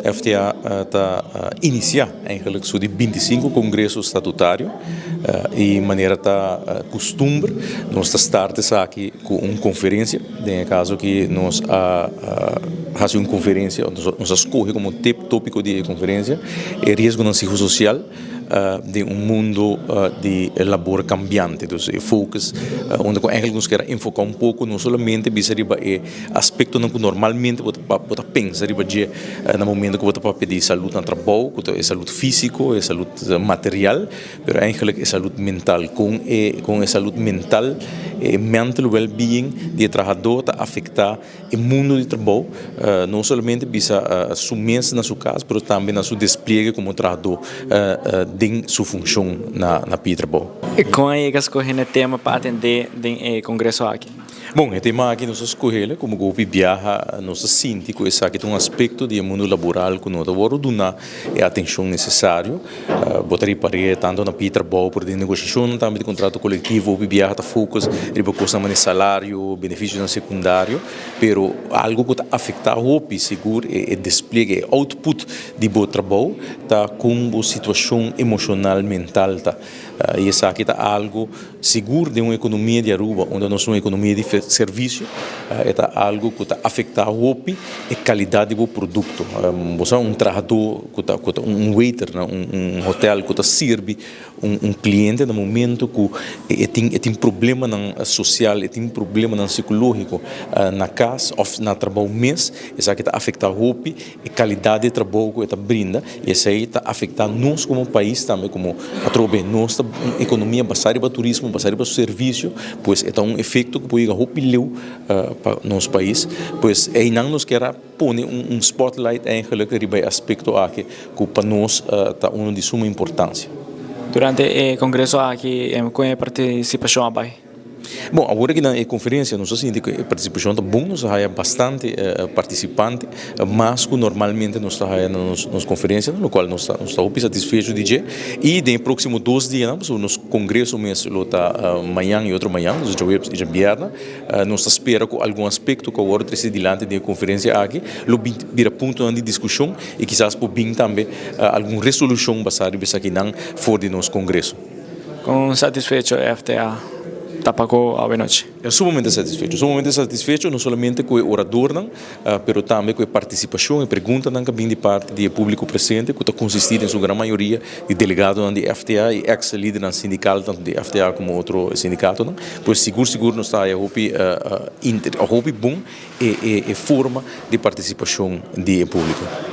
FTA ta inicia eigenlijk su di 25 congreso statutario y manera ta custumber nos ta start esaki cu un conferencia. Den e caso aki nos a haci un conferencia, nos a scoge como topico di e conferencia e riesgonan psicosocial den un mundo di labor cambiante. Dus e focus unda cu eigenlijk nos kier a enfoca un poco no solamente bisa riba e aspectonan cu normalmente bo ta pensa riba dje na momento cu bo ta papia di salud na trabou, cu ta e salud fisico, e salud material, pero eigenlijk e salud mental, con e con e salud mental, e mental well-being di e trahador ta afecta e mundo di trabou, no solamente bisa su mes na su cas, pero tambe na su despliegue como trahador den su funcion na pie trabou. Con a yega scoge e tema pa atende den e congreso aki? Bon, e tema aki nos a scoge como cu hopi biaha nos a sinti cu esaki ta un aspecto di e mundo laboral cu no ta wordo duna e atencion necesario. Bo ta ripara tanto na pie trabou pero den negociacionnan tambe di contrato colectivo hopi biaha ta focus riba cosnan manera salario, beneficionan secundario, pero algo cu ta afecta hopi sigur e despliegue, e output di bo trabou ta con bo situacion emocional, mental ta. Y esaki ta algo sigur den un economia di Aruba unda nos ta un economia di servicio, e ta algo cu ta afecta hopi e calidad di bo producto. Bo sa un trahador cu ta cu ta un waiter na un hotel cu ta sirbi un cliente na momento cu e tin e tin problemanan social, e tin problemanan psicologico na cas of na trabou mes, esaki ta afecta hopi e calidad di e trabou cu e ta brinda y esey ta afecta nos como pais tambe como atrobe nos ta un economia basa riba turismo, basa riba servicio, pues e ta un efecto cu por yega hopi leu pa nos pais. Pues eynan nos kier a pone un spotlight eigenlijk riba e aspecto aki cu pa nos ta uno di suma importancia. Durante e congreso aki con e participacion a bay? Bon, awor aki na e conferencia nos a sinti cu e participacion ta bon, nos a haya bastante participante, mas cu normalmente nos ta haya na nos conferencianan, locual nos ta nos ta hopi satisfecho di dje. Y den e proximo dos dianan, pasobra nos congreso mes lo ta mañan y otro mañan, nos djaweps y djabierna, nos ta spera cu algun aspecto cu a worde trece dilanti den e conferencia aki lo bin bira puntonan di discusion y kisas por bin tambe algun resolucion basa riba esakinan for di nos congreso. Con satisfecho FTA ta pa cu awe nochi? Sumamente satisfecho, sumamente satisfecho no solamente cu e oradornan, pero tambe cu e participacion, e preguntanan cu a bin di parti di e publico presente cu ta consisti den su gran mayoria di delegadonan di FTA y ex lidernan sindical tanto di FTA como otro sindicatonan. Pues sigur sigur nos ta haya hopi hopi bon e forma di participacion di e publico.